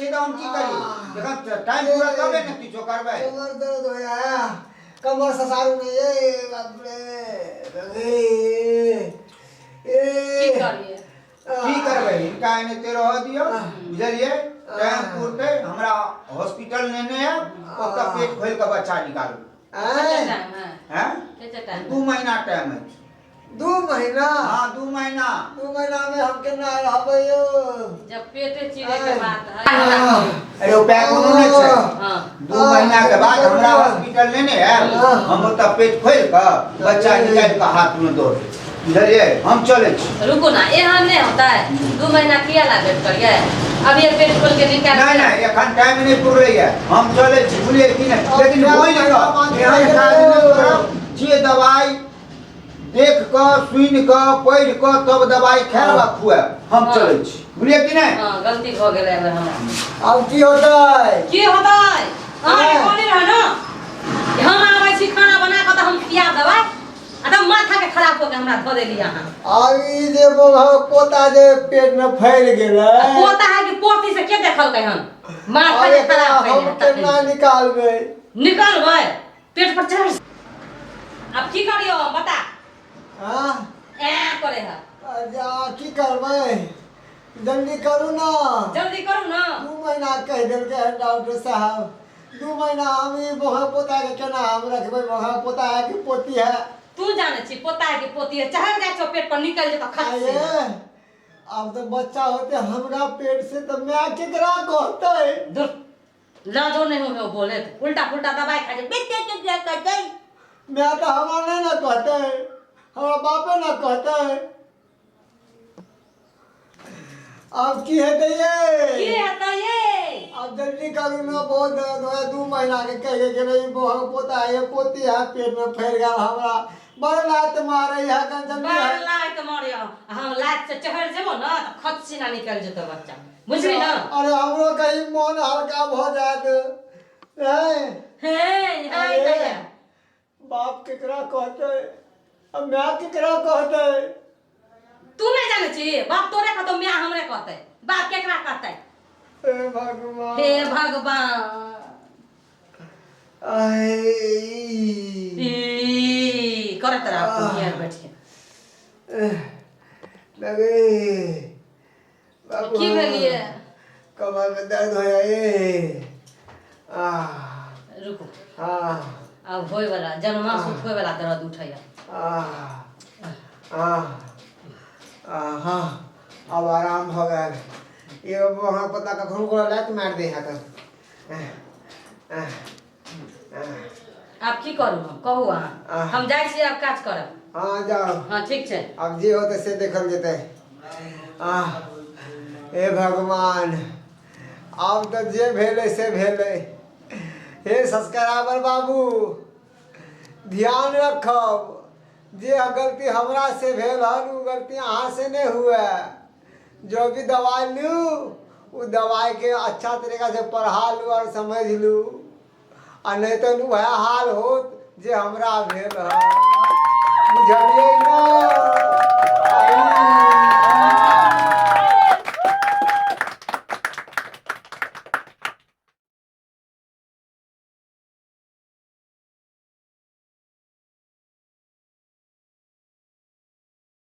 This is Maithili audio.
छै तऽ हम की करी? जखन टाइम पूरा तबे ने किछो करबै। कमर दर्द हो जाया, कमर ससारू नहीं, ए बाप रे, ए की ए करिए? की करबै? हिनका एनाहिते रहऽ दियौ, बुझलियै? टाइम पुरतै, हमरा हॉस्पिटल नेने आयब, ओतऽ पेट खोलि कऽ बच्चा निकालू। कते आँय? टाइम है? हैं? कते टाइम? 2 महीना टाइम अछि। 2 महीना? हँ, 2 महीना। 2 महीना में हम केना रहबै यौ? जब पेटे चिरे के बात है। अरे, उपाय कोनो नहि छै। 2 महीना के बाद हमरा हॉस्पिटल लेने आयब, हम ओतऽ पेट खोलि कऽ बच्चा निकालि कऽ हाथ मे दऽ देब, बुझलियै? हम चलै छी। रुको ना, एहन नहीं होता है। 2 महीना किया ला वेट करिए? अब ये पेट खोल के निकाल। नहि नहि, एखन टाइम नहि पुरलैया, हम चलै छी, बुझलियै कि नहि? लेकिन बोलि कऽ एहन काज नहि करब। जे दवाइ देख कऽ, सुनि कऽ, पढ़ि कऽ, तब दवाइ खायब आ खुआयब। हम चलै छी, बुझलियै कि नहि? हाँ, गलती हो गेलै हमरा। आब की होतै? की होतै? अहाँके कहने रहे ना कि हम आबै छी खाना बना कऽ तऽ हम खिया देबै, आ तब माथा के खराब कऽ के हमरा धऽ देली अहाँ। आब ई जे बोलह पोता जे पेट में फैल गेलै। आ पोता है कि पोती से के देखलकै हन? माथा आब के एकरा खराब हम कइले। केना निकालबै? निकालबै पेट पर चढ़। अब की करियो, बता? हाँ? ए करे है। जा, की करबै? जल्दी करू ना। जल्दी करू ना। 2 महीना कहि देलकै हन डॉक्टर साहब, 2 महीना। हम ई बोहा पोता के केना हम रखबै? बोहा पोता है कि पोती है? तू जाने छी पोता है कि पोती है। चढ़ जाइ छौ पेट पर, निकल जेतो खत से। आये, अब तो बच्चा होते हमरा पेट से तऽ माय केकरा कहतै? दूर, लाजो नहीं हो बोले तो उल्टा पुल्टा दवाई खा जे बेटे के क्या करते। माय तऽ हमरा नहि ने कहतै, हमरा बापे ने कहतै। आब की हेतै की ये? हेतै ये? अब जल्दी करू ना, बहुत दर्द हो। 2 महीना के कह के गेलै, ई बोहा पोता है, ये पोती है, पेट में फैल गेल। हमरा बड़ लात मारे है, कन जल्दी बड़ है। लात मारियो। हम लात से चढ़ जेबो ना तऽ खच्ची ना निकल जेतो बच्चा, बुझली ना? अरे, हमरो कहीं मन हल्का भऽ जायत हैं। हे हे। अरे। कहिया? बाप केकरा कहतै आ माय केकरा कहतै? तू नहीं जाने छी, बाप तोरे कहतो, माय हमरे कहते। बाप केकरा कहते? हे भगवान। हे भगवान। आय। ई करत रह हियार बैठ के। लगे बाबू। की भेलिए? कमर में दर्द हो जाए आ। रुको। हाँ। अब होय वाला जन्मा सुख होय वाला दर्द उठैया। आ आ आ हाँ, अब आराम हो गया। ये वहाँ पता कखनो को लात मार दे है तो आब की करू हम, कहू अहाँ। हम जाइ छी आब काज करब। हाँ, जाओ। हाँ, ठीक छै। अब जे होते से देखल जेतै। आ हे भगवान, आब तऽ जे भेलै से भेलै। हे सब्सक्राइबर बाबू, ध्यान रखब, जे गलती हमरा से भेल हन ओ गलती अहाँ से नहि हुए। जो भी दवाइ लू, ओ दवाइके अच्छा तरीका से पढ़ा लू और समझ लू, आ नहि तऽ वएह हाल होत जे हमरा भेल हन, बुझलियै ने?